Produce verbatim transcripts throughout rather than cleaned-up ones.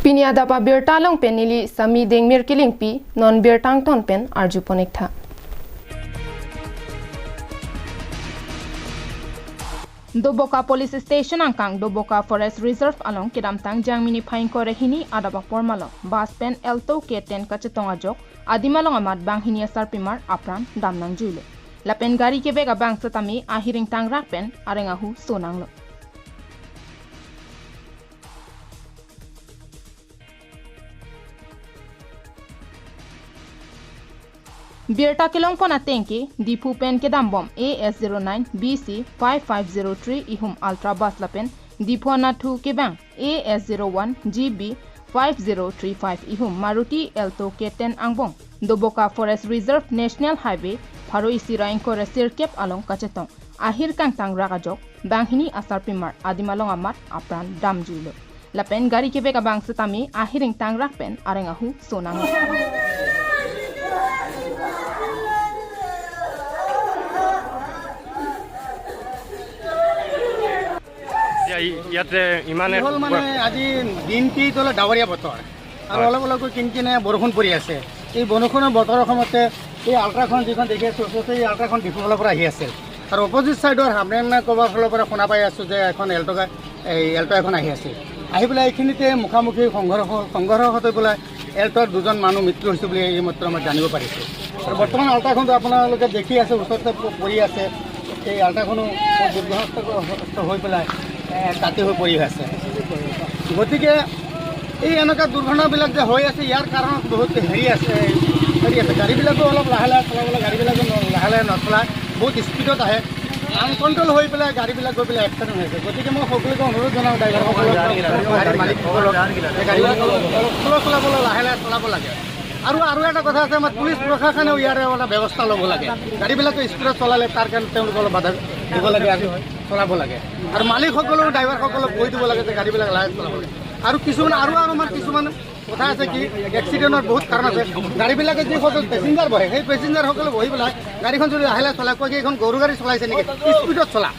Pini adap abirta along pen neli Sami Dengmir Kilingpi, non birta angton pen arjupon-ik tha. Doboka Police Station angkang Doboka Forest Reserve along kedamtang Jangmi niphai ingkoi ra hini adap apor malom bus pen Alto K ten kachetong ajok adim along amat banghini asarpimar apran dam nangjuilo. Lapen gari kevek abang setame ahir ingtangrak pen areng ahu so nanglo. Birta kelongpon ateng ke Diphu pen kedambom A S zero nine B C five five zero three ihum Ultra Bus lapen Diphu anatthu kevang A S zero one G B five zero three five ihum Maruti Alto K ten angbong Doboka Forest Reserve National Highway pharo isi ra ingkoi ra sirkep along kachetong ahir kangtangrak ajok banghini asarpimar adim along amat apran damjuilo. Lapen gari kevek abang setame ahir ingtangrak pen areng ahu so nanglo. এতিয়া ই-, ইয়াতে ইমানে কি হ'ল মানে, আজি দিনটি তো অলপ ডাৱৰীয়া বতৰ আৰু হয়। অলপ অলপকৈ কিনকিনে বৰষুণ পৰি আছে। এই বৰষুণৰ বতৰৰ সময়তে এই আল্ট্ৰাখন যিখন দেখি আছো, ওচৰতে এই আল্ট্ৰাখন ডিফু ফালৰ পৰা আহি আছিল আৰু অপজিট চাইডৰ হামৰেং নে ক'ৰবাৰ ফালৰ পৰা শুনা পাই আছো যে এখন এল্ট গা-, এই এল্ট এখন আহি আছিল। আহি পেলাই এইখিনিতে মুখামুখি সংঘৰ্ষ, সংঘৰ্ষ হৈ পেলাই এল্টৰ দুজন মানুহ মৃত্যু হৈছে বুলি এইমাত্ৰ মই জানিব পাৰিছো। আৰু বৰ্তমান আল্ট্ৰাখনটো আপোনালোকে দেখি আছে, ওচৰতে প-, পৰি আছে। এই আল্ট্ৰাখনো দুৰ্ঘটনাগ্ৰস্ত হৈ পেলাই, এ, তাতে হৈ পৰি আছে। গতিকে এই এনেকুৱা দুৰ্ঘটনাবিলাক যে হৈ আছে, ইয়াৰ কাৰণ বহুত হেৰি আছে, হেৰি আছে। গাড়ীবিলাকো অলপ লাহে লাহে চলাব লাগে, গাড়ীবিলাকো ন-, লাহে লাহে নচলায়, বহুত স্পীডত আহে, আনকণ্ট্ৰল হৈ পেলাই গাড়ীবিলাক গৈ পেলাই এক্সিডেণ্ট হৈছে। গতিকে মই সকলোকে অনুৰোধ জনাওঁ, ড্ৰাইভাৰসকলক, গাড়ী মালিকসকলক, যে গাড়ীবিলাক অলপ শ্ল' চলাবলৈ, লাহে লাহে চলাব লাগে। আৰু, আৰু এটা কথা আছে, আমাৰ পুলিচ প্ৰশাসনেও ইয়াৰে এটা ব্যৱস্থা ল'ব লাগে। গাড়ীবিলাকে স্পীডত চলালে তাৰ কাৰণে তেওঁলোকক অলপ বাধা দিব লাগে আৰু চলাব লাগে। আৰু মালিকসকলেও, ড্ৰাইভাৰসকলক কৈ দিব লাগে যে গাড়ীবিলাক লাহে চলাব লাগে। আৰু কিছুমান, আৰু, আৰু আমাৰ কিছুমান কথা আছে কি, এক্সিডেণ্টৰ বহুত কাৰণ আছে। গাড়ীবিলাকে যিসকল পেছেঞ্জাৰ বহে, সেই পেছেঞ্জাৰসকলে বহি পেলাই গাড়ীখন যদি লাহে লাহে চলাই, কয় কি, "এইখন গৰু গাড়ী চলাইছে নেকি, স্পীডত চলা।"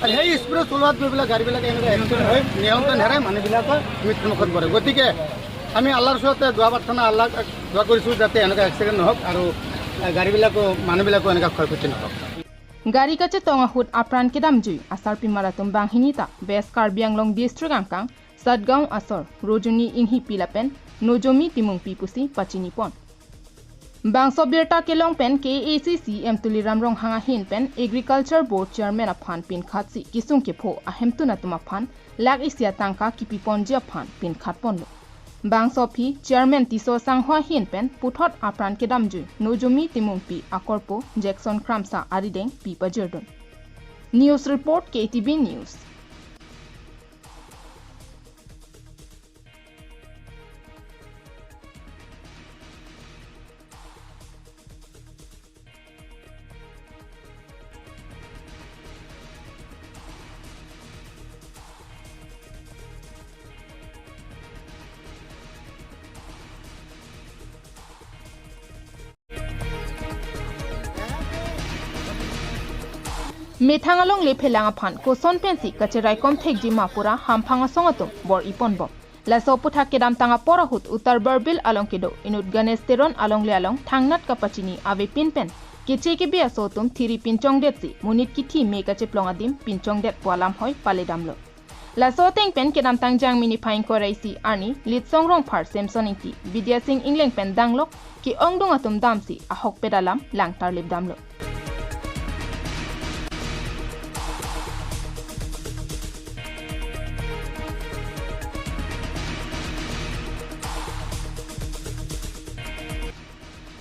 আৰু সেই স্পীডত চলোৱাত গৈ পেলাই গাড়ীবিলাকে এনেকুৱা এক্সিডেণ্ট হৈ নিয়ন্ত্ৰণ হেৰাই মানুহবিলাকৰ মৃত্যুমুখত পৰে। গতিকে আমি আল্লাৰ ওচৰতে দোৱা প্ৰাৰ্থনা, আল্লাক দোৱা কৰিছোঁ যাতে এনেকুৱা এক্সিডেণ্ট নহওক আৰু, এ, গাড়ীবিলাকো, মানুহবিলাকো এনেকুৱা ক্ষয় ক্ষতি নহওক। Gari kachetong ahut apran kedamjui asarpimar atum banghini ta West Karbi Anglong District angkang Satgaon asor Rojuni Inghipi lapen Nojomi Timungpi pusi pachinipon. Bangso birta kelong pen K A A C C M Tuliram Ronghang ahin pen Agriculture Board Chairman aphan pinkhatsi kesung kepho ahemtun atum aphan lakh isi atangka kipiponji aphan pinkhatponlo. Bangso aphi Chairman Tisso Sangho ahin pen puthot apran kedamjui Nojomi Timungpi akorpo Jackson Kramsa arideng pi pajirdun. News report, K T V News. Methang alongle phelang aphan koson pensi kacheraikom thekji ma pura hamphang asong atum bor-iponbom. Laso aputhak kedamtang apor ahut Uttar Barbil along kedo inut Ganesh Teron alongle along thangnat kapachini avepin pen keche kebe aso atum thiri pinchongdetsi monit kithi me kacheplong adim pinchongdetpo alam hoi paledamlo. Laso ateng pen kedamtang Jangmi niphai ingkoi ra isi arni Litsong Rongphar, Samson Ingti, Bidya Sing Ingleng pen danglok ke-ongdung atum damsi ahokpet alam langtarlipdamlo.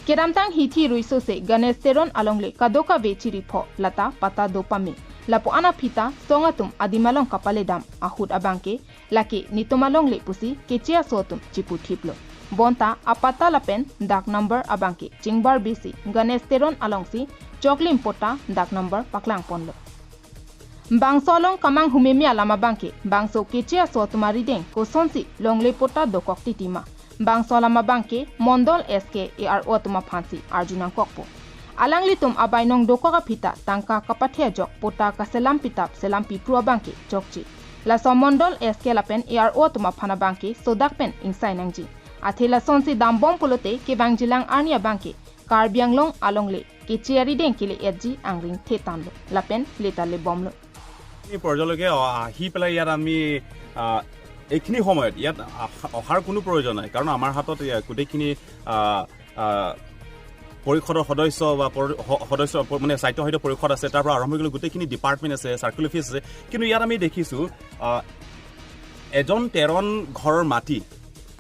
Kedamtang hithi rui sose Ganesh Teron alongle kadokave chiripho lata patta do pame. Lapu-an aphi ta song atum adim along kapaledam ahut abangke lake netum alongle pusi keche aso atum chiputhiplo. Bonta apatta lapen dak number abangke chingbarbisi Ganesh Teron alongsi choklim patta dak number paklangponlo. Bangso along kamang humeme alam abangke bangso keche aso atum arideng kosonsi longle patta dokok titi ma. Bangso alam abangke Mondol S K A R O atum aphansi arju nangkokpo. Alanglitum abainong dokok aphi ta tangka kapathe ajok patta kaselam pitap selam pipru abangke chokche. Laso mondol S K lapen A R O atum aphan abangke sodak pen ingsai nangji. Athe lasonsi dambom pulote kevangjilang arni abangke Karbi Anglong alongle keche arideng kele-etji angring thetanlo lapen leta lebomlo. এই পৰ্যায়লৈকে অ- আহি পেলাই ইয়াত আমি আহ, এইখিনি সময়ত ইয়াত অহা- অহাৰ কোনো প্ৰয়োজন নাই, কাৰণ আমাৰ হাতত এয়া গোটেইখিনি আহ, আহ, পৰিষদৰ সদস্য বা পৰি- স- সদস্য প- মানে স্বায়ত্তশাসিত পৰিষদ আছে, তাৰ পৰা আৰম্ভ কৰি গোটেইখিনি ডিপাৰ্টমেণ্ট আছে, চাৰ্কুল অফিচ আছে। কিন্তু ইয়াত আমি দেখিছোঁ আহ, এজন তেৰণ ঘৰৰ মাটি,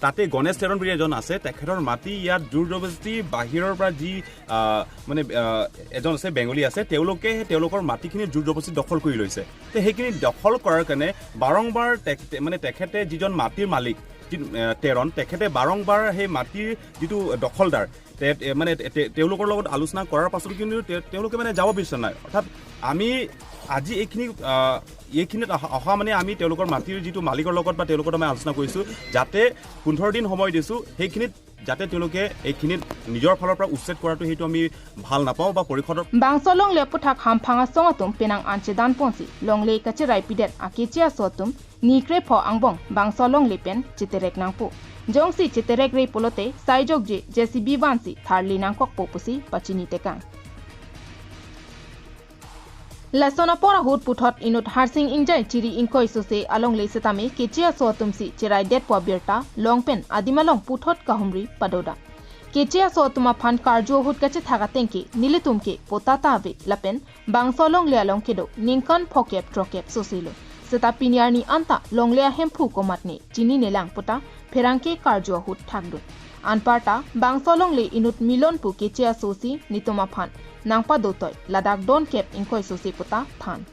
তাতে গণেশ তেৰণ বুলি এজন আছে, তেখেতৰ মাটি ইয়াত জোৰ জবৰদস্তি বাহিৰৰ পৰা যি আহ, মানে আহ, এজন আছে বেংগলী আছে, তেওঁলোকে তেওঁলোকৰ মাটিখিনি জোৰ জবৰদস্তি দখল কৰি লৈছে। তে সেইখিনি দখল কৰাৰ কাৰণে বাৰম্বাৰ তেখ- তে- মানে তেখেতে যিজন মাটিৰ মালিক যি, আহ, তেৰণ, তেখেতে বাৰম্বাৰ সেই মাটিৰ যিটো দখলদাৰ তে- তে- মানে তে- তে- তেওঁলোকৰ লগত আলোচনা কৰাৰ পাছতো কিন্তু তে- তেওঁলোকে মানে যাব বিচৰা নাই। অৰ্থাৎ আমি আজি এইখিনি আহ, এইখিনিত অহা- অহা মানে আমি তেওঁলোকৰ মাটিৰ যিটো মালিকৰ লগত বা তেওঁলোকৰ লগত আমি আলোচনা কৰিছোঁ, যাতে পোন্ধৰ দিন সময় দিছোঁ, সেইখিনিত যাতে তেওঁলোকে এইখিনিত নিজৰ ফালৰ পৰা উচ্ছেদ কৰাটো সেইটো আমি ভাল নাপাওঁ বা পৰিষদৰ Bangso longle aphuthak hamphang asong atum penang an chedan ponsi longle kacherai pidet akeche aso atum ni krepho angbong bangso longle pen cheterek nangpo. Jongsi cheterek re pulote saijokje J C B vansi tharli nangkokpo pusi pachini tekang. Lason apor ahut puthot inut Harsing Ingjai chiri ingkoi sose alongle setame keche aso atumsi cherai detpo abirta longpen adim along puthot kahumri padoda. Keche aso atum aphan karju ahut kachethak atengke nelitumke potata ave lapen bangso longle along kedo ningkan phokep trokep soselo. Seta pini arni anta longle ahemphu komatne chininelang puta pherangke karju ahut thakdun. Anparta bangso longle inut Milon pu keche asosi netum aphan nangpadotoi ladak don kep ingkoi sose puta than.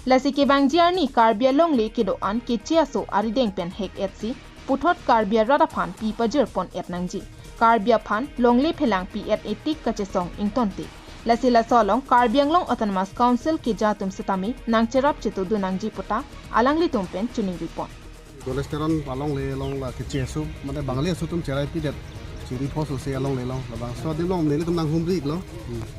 Lasi kevangji arni Karbi alongle kedo an keche aso arideng pen hek-etsi puthot Karbi arat aphan pi pajir pon-et nangji. Karbi aphan longle phelang pi-et etik kachesong ingtonte. Lasi laso along Karbi Anglong Autonomous Council keja atum setame nangcherap chetodun nangji puta alanglitum pen choningri pon. Gones Teron alongle along la keche aso, mane Bangali aso atum cherai pidet. Chiri pho sose alongle along. Labangso adim along nelitum nanghumri iklo.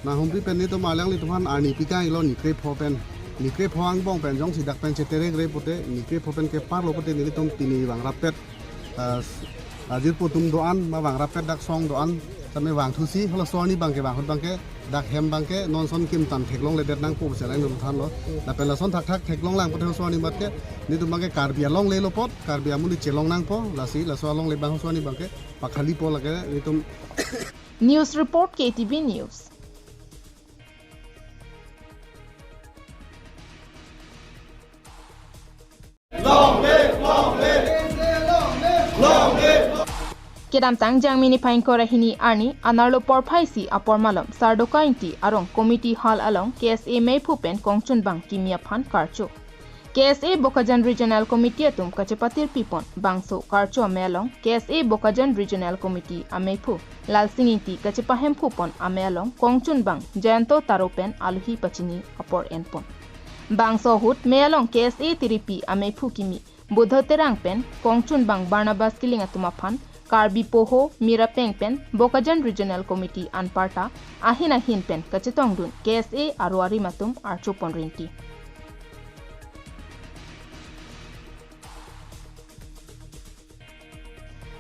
Nanghumri pen netum alanglitum aphan arni pikang iklo ni krepho pen. Ni krepho angbong pen jongsi dak pen cheterek re pote, ni krepho pen keparlo pote nelitum pini vangrap pet. Ah, ajirpo atum do-an, ma vangrap pet dak song do-an, tame vangthusi, halaso arni abangke, vanghut abangke, dak hem abangke, non ason kim tan theklongledet nangpo pusi alanglitum thanlo. Lapen lason thakthak theklonglang pote halaso arni abangke, netum abangke Karbi alongle lo apot, Karbi amonit chelong nangpo, lasi, laso alongle abang halaso arni abangke, pakhalipo lake, netum. News report K T V News. Kedamtang Jangmi niphai ingkoi ra hini arni anerlo porphai isi apor malom Sardoka Ingti arong Committee Hall along K S A meiphu pen kongchunbang kimi aphan karcho. K S A Bokajan Regional Committee atum kachepatirpi pon bangso karcho amei along K S A Bokajan Regional Committee ameiphu Lalsing Ingti kachepahemphu pon amei along kongchunbang Jayanto Taro pen alohi pachini apor en pon. Bangso ahut mei along K S A tiripi ameiphu kimi Budho Terang pen kongchunbang Barnabas Killing atum aphan Karbi Poho Mirapeng pen Bokajan Regional Committee anparta ahin ahin pen kachetongdun K S A aro arim atum archo pon rinti.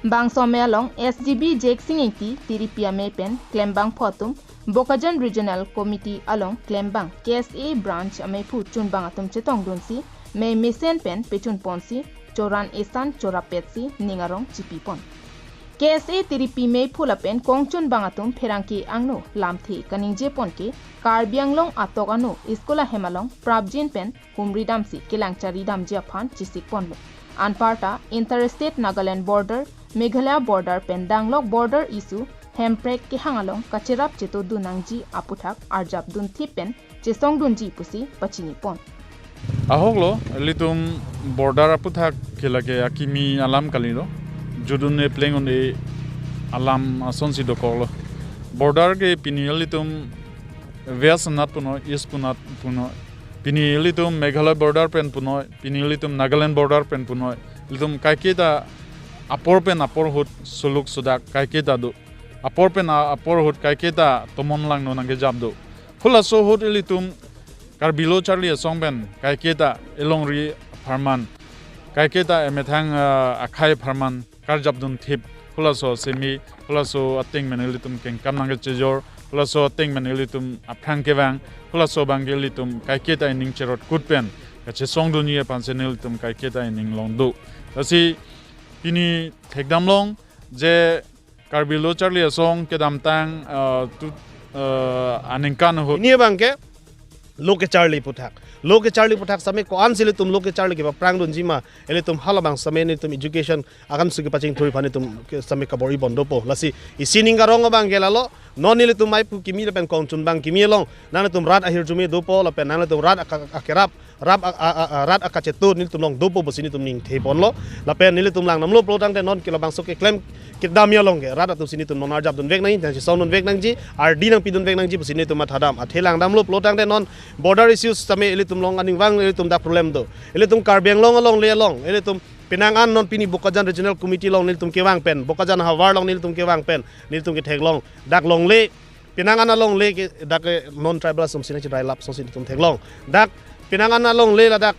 Bangso amei along S G B Jeksing Ingti tiripi amei pen klembangpho atum Bokajan Regional Committee along klembang K S A branch ameiphu chunbang atum chetongdunsi mei mesen pen pechun ponsi choran esan chorapetsi ning arong chipi pon. K S A tiripi meiphu lapen kongchunbang atum pherangke angno lamthe kaningje pon ke Karbi Anglong atok ano school ahem along prapjin pen humri damsi kelang chari damji aphan chisik ponlo. Anparta interstate Nagaland border, Meghalaya border pen danglok border issue hemprek kehang along kacherap chetodun nangji aputhak arjapdun thip pen chesongdunji pusi pachini pon. Ahoklo, ilitum border aputhak ke lake akimi alam kalilo. Judun e pleng un e alam asonsi dokoklo. Border ke pini ilitum West anat punoi, East punat punoi. Pini ilitum Meghalaya border pen punoi, pini ilitum Nagaland border pen punoi. Ilitum kaiketa apor pen apor ahut suluk sudak kaiketa do. Apor pen a- apor ahut kaiketa tomon langno nangkejap do. Halaso ahut ilitum Karbi Lo Charli Asong pen kaiketa elongri apharman kaiketa emethang, ah, akhei apharman karjapdun thip, halaso aseme, halaso ateng pen ilitum kengkam nangkechejor, halaso ateng pen ilitum aphrang kevang, halaso abangke ilitum kaiketa ining cherotkut pen kachesongdunji aphansi nelitum kaiketa ining longdo. Lasi pini thekdamlong je Karbi Lo Charli Asong kedamtang, ah, tu, ah, aningkan ahut. Pini abangke lo kecharli aputhak. Lo kecharli aputhak same ko-ansi ilitum lo kecharli kepaphrangdunji ma, ilitum halabang same nelitum education akansi kepachingthur aphan nelitum ke same kabor-i pon dopo. Lasi isi ning karong abangke lalo, non nelitum maipu kimi lapen kongchunbang kimi along nanglitum rat ahirjume dopo lapen nanglitum rat aka-, akerap, rat a-, a-, a-, a-, rat akachetu nelitum along dopo pusi nelitum ningthe ponlo. Lapen nelitum langdamlo pulotangte non ke labangso keklem kedam along ke rat atumsi nelitum non arjapdunvek nangji, nangchesongdunvek nangji, ardi nangpidunvek nangji pusi nelitum mathadam. Athe langdamlo pulotangte non border issues same ilitum along aningvang ilitum dak problem do. Ilitum Karbi Anglong alongle along, ilitum penang an non pini Bokajan Regional Committee along nelitum kevang pen, Bokajan havar along nelitum kevang pen nelitum ketheklong, dak longle, penang an alongle ke dak ke non tribal asonsi nangchedrai lap asonsi nelitum theklong. Dak penang an alongle ladak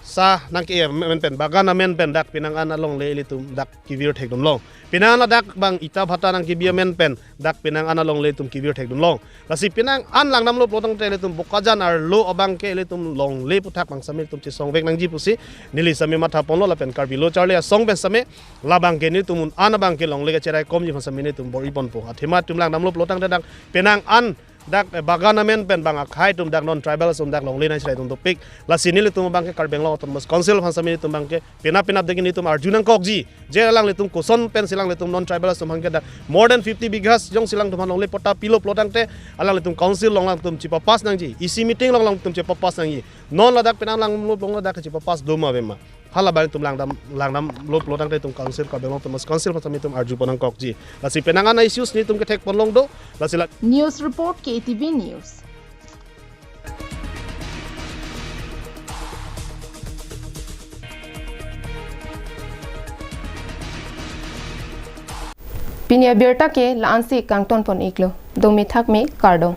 sah nangke-e amen pen, bagan amen pen dak penang an alongle ilitum dak kevir thekdunlong. Penang an ladak abang ita bhata nangkebi amen pen dak penang an alongle ilitum kevir thekdunlong. Lasi penang an langdamlo pulotangte ilitum Bokajan arlo abangke ilitum longle aputhak abang same ilitum chesongvek nangji pusi neli same matha ponlo lapen Karbi Lo Charli Asong pen same labangke nelitum un-an abangke longle kacheraikomji aphan same nelitum bor-i ponpo. Athema itum langdamlo pulotangte dak penang an dak, eh, bagan amen pen bang akhei atum dak non tribal atum dak longle nangcheraidun dopik. Lasi nelitum abangke Karbi Anglong Autonomous Council aphan same nelitum abangke penap penap degi nelitum arju nangkokji. Je alanglitum koson pensi alanglitum non tribal atum abangke dak more than fifty bighas jongsi alangtum aphan longle patta pilo pulotangte alanglitum council along alangtum chepapass nangji. Isi meeting along alangtum chepapass nangji. Non ladak penang langdamlo pulotangte dak chepapass doma avema. Halabang itum langdam, langdamlo pulotangte itum council, Karbi Anglong Autonomous Council aphan same itum arju pon nangkokji. Lasi penang an issues nelitum kethek pon longdo. Lasi la News report, K T V News. Pini abirta ke la-ansi kangton pon iklo. Domi thakme, kardom.